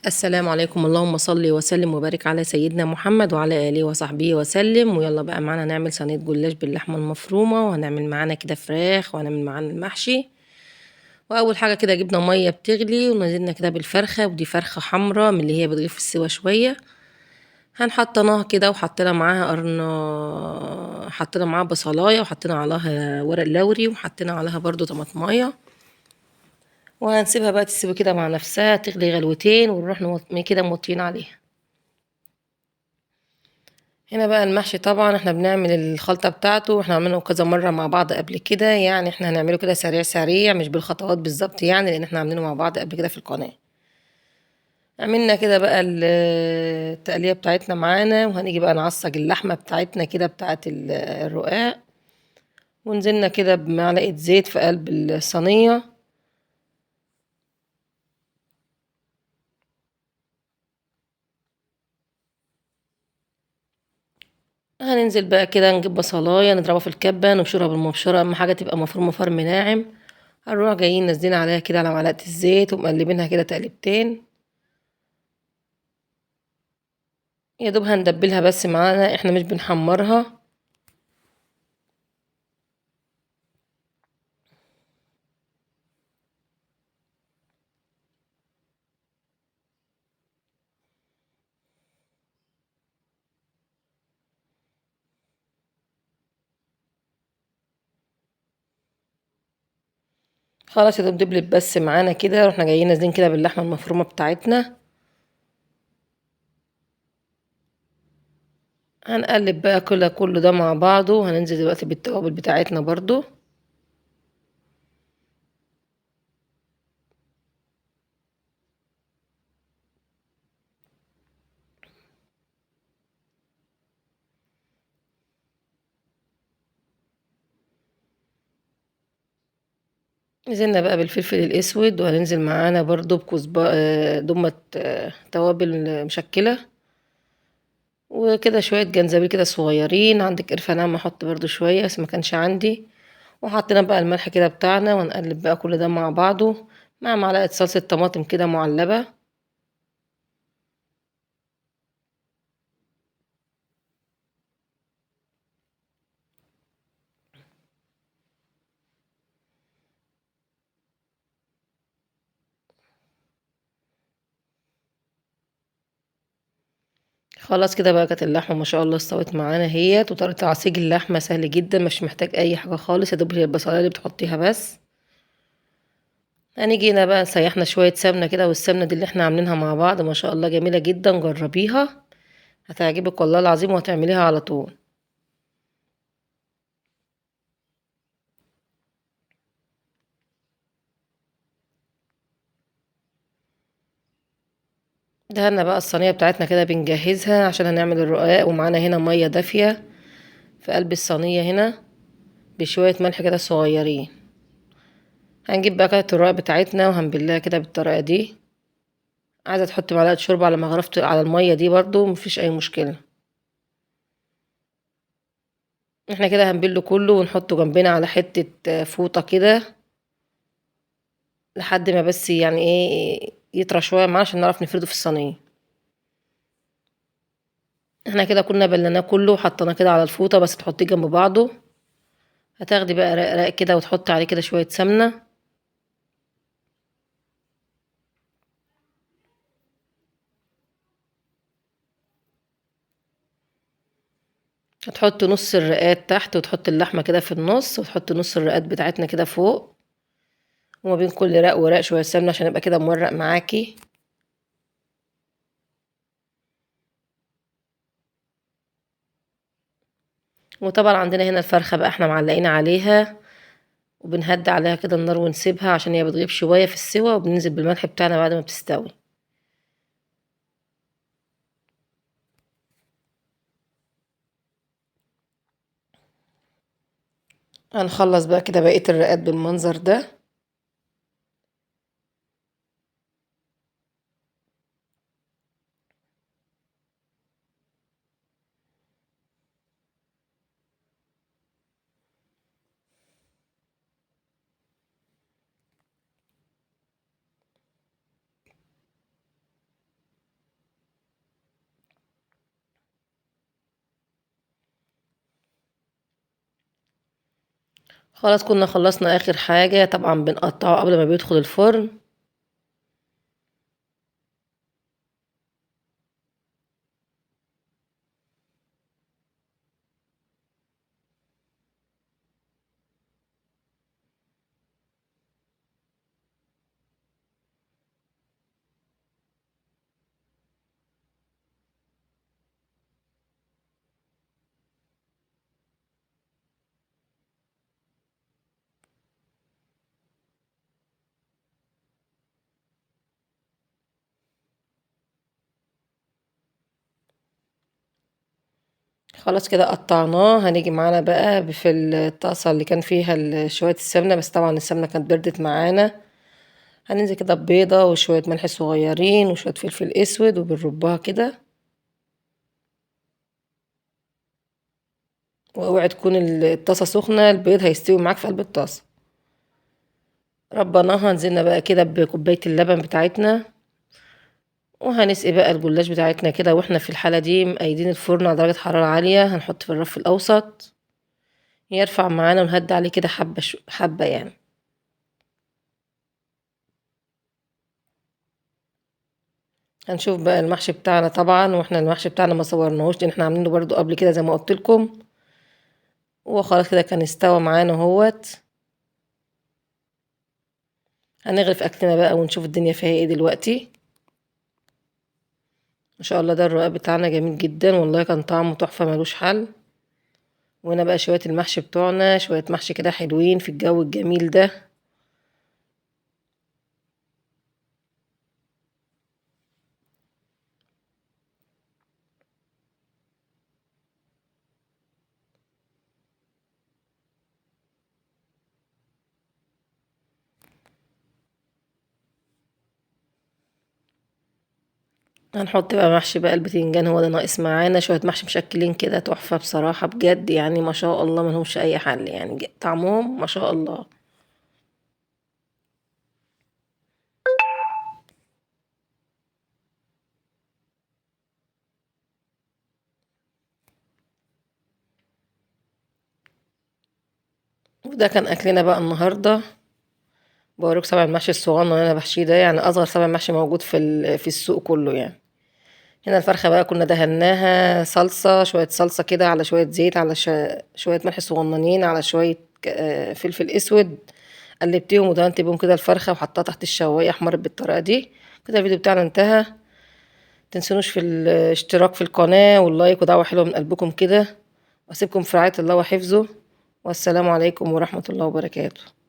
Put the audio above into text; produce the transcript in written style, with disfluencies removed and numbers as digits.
السلام عليكم. اللهم صل وسلم وبارك على سيدنا محمد وعلى آله وصحبه وسلم. ويلا بقى معانا نعمل صينية جلاش باللحمة المفرومة، وهنعمل معانا كده فراخ، وهنعمل معانا المحشي. وأول حاجة كده جبنا مية بتغلي ونزلنا كده بالفرخة، ودي فرخة حمرا من اللي هي بتغيب في السوا شوية. هنحطناها كده وحطينا معاها قرن، حطينا معاها بصلاية، وحطينا عليها ورق لوري، وحطينا عليها برضو طماطماية، وهنسيبها بقى تستوي كده مع نفسها، تغلي غلوتين ونروح كده موطيين عليها. هنا بقى المحشي طبعا احنا بنعمل الخلطة بتاعته، واحنا عملناه كذا مرة مع بعض قبل كده، يعني احنا هنعمله كده سريع سريع مش بالخطوات بالظبط، يعني لان احنا عاملينه مع بعض قبل كده في القناة. عملنا كده بقى التقلية بتاعتنا معانا، وهنيجي بقى نعصج اللحمة بتاعتنا كده بتاعت الرقاق، ونزلنا كده بمعلقة زيت في قلب الصينية. هننزل بقى كده نجيب بصلاية نضربها في الكبة، نبشرها بالمبشرة، أهم حاجة تبقى مفرومة فرم ناعم. هنروح جايين نازلين عليها كده على معلقة الزيت ومقلبينها كده تقلبتين، يا دوب هندبلها بس معانا، احنا مش بنحمرها. خلاص يا دوب دبلت بس معانا كده، رحنا جايين نازلين كده باللحمة المفرومة بتاعتنا. هنقلب بقى كل ده مع بعضه، وهننزل دلوقتي بالتوابل بتاعتنا برضو. نزلنا بقى بالفلفل الاسود، وهننزل معانا برضو بكزبره، دمة، توابل مشكلة، وكده شوية جنزبيل كده صغيرين. عندك قرفة ناعمة حط برضو شوية بس ما كانش عندي. وحطينا بقى الملح كده بتاعنا، وهنقلب بقى كل ده مع بعضه مع معلقة صلصة طماطم كده معلبة. خلاص كده بقى كانت اللحمة ما شاء الله استوت معانا اهيت. وطريقه تعصيج اللحمة سهل جدا، مش محتاج اي حاجة خالص، يا دوب هي البصلايه اللي بتحطيها بس. هنيجي هنا بقى نسيحنا شوية سمنه كده، والسمنه دي اللي احنا عاملينها مع بعض ما شاء الله جميلة جدا، جربيها هتعجبك والله العظيم، وهتعمليها على طول. دهنا بقى الصينية بتاعتنا كده بنجهزها عشان هنعمل الرقاق، ومعانا هنا مية دافيه في قلب الصينية هنا بشوية ملح كده صغيرين. هنجيب بقى كده الرقاق بتاعتنا وهنبلها كده بالطريقة دي. عايزه تحط معلقه شوربة على مغرفه على المية دي برضو مفيش اي مشكلة. احنا كده هنبله كله ونحطه جنبنا على حتة فوطه كده لحد ما بس يطرى شوية معانا عشان نعرف نفرده في الصينية. احنا كده كنا بلناه كله وحطيناه كده على الفوطه، بس تحطيه جنب بعضه. هتاخدي بقى رق رق كده وتحطي عليه كده شوية سمنه. هتحط نص الرقات تحت، وتحط اللحمة كده في النص، وتحط نص الرقات بتاعتنا كده فوق، وما بين كل رق ورق شوية سمنه عشان يبقى كده مورق معاكي. وطبعا عندنا هنا الفرخه بقى احنا معلقين عليها، وبنهدي عليها كده النار ونسيبها عشان هي بتغيب شوية في السوا، وبننزل بالملح بتاعنا بعد ما بتستوي. هنخلص بقى كده بقية الرقات بالمنظر ده. خلاص كنا خلصنا اخر حاجة، طبعا بنقطعه قبل ما بيدخل الفرن. خلاص كده قطعناه. هنيجي معانا بقى في الطاسة اللي كان فيها شوية السمنة، بس طبعا السمنة كانت بردت معانا. هننزل كده ببيضة وشوية ملح صغيرين وشوية فلفل اسود وبنربها كده. واوعي تكون الطاسة سخنة، البيض هيستوي معاك في قلب الطاسة. ربناها. نزلنا بقى كده بكوباية اللبن بتاعتنا، وهنسقي بقى الجلاش بتاعتنا كده. واحنا في الحالة دي مقيدين الفرن على درجة حرارة عالية، هنحط في الرف الأوسط يرفع معانا ونهدي عليه كده حبة حبة يعني. هنشوف بقى المحشي بتاعنا طبعا، واحنا المحشي بتاعنا ما صورناهوش لان احنا عاملينه برضو قبل كده زي ما قلت لكم. وخلاص كده كان استوى معانا اهوت. هنغرف اكلنا بقى ونشوف الدنيا فيها ايه دلوقتي. ما شاء الله ده الرقاق بتاعنا جميل جدا والله، كان طعمه تحفة ملوش حل. وهنا بقى شوية المحشي بتوعنا، شوية محشي كده حلوين في الجو الجميل ده. هنحط بقى محشي بقى البتنجان، هو ده ناقص معانا شوية محشي مشكلين كده تحفة بصراحة بجد يعني، ما شاء الله ملهمش أي حل يعني، طعمهم ما شاء الله. وده كان أكلنا بقى النهاردة. بوريكم صابع المحشي الصغنن اللي أنا بحشيه ده، يعني أصغر صابع محشي موجود في السوق كله يعني. هنا الفرخة بقى كنا دهناها صلصة، شوية صلصة كده على شوية زيت على شوية ملح صغننين على شوية فلفل اسود، قلبتهم ودهنت بيهم كده الفرخة وحطها تحت الشواية، احمرت بالطريقة دي كده. الفيديو بتاعنا انتهى. متنسونوش في الاشتراك في القناة واللايك ودعوة حلوة من قلبكم كده، واسيبكم في رعاية الله وحفظه، والسلام عليكم ورحمة الله وبركاته.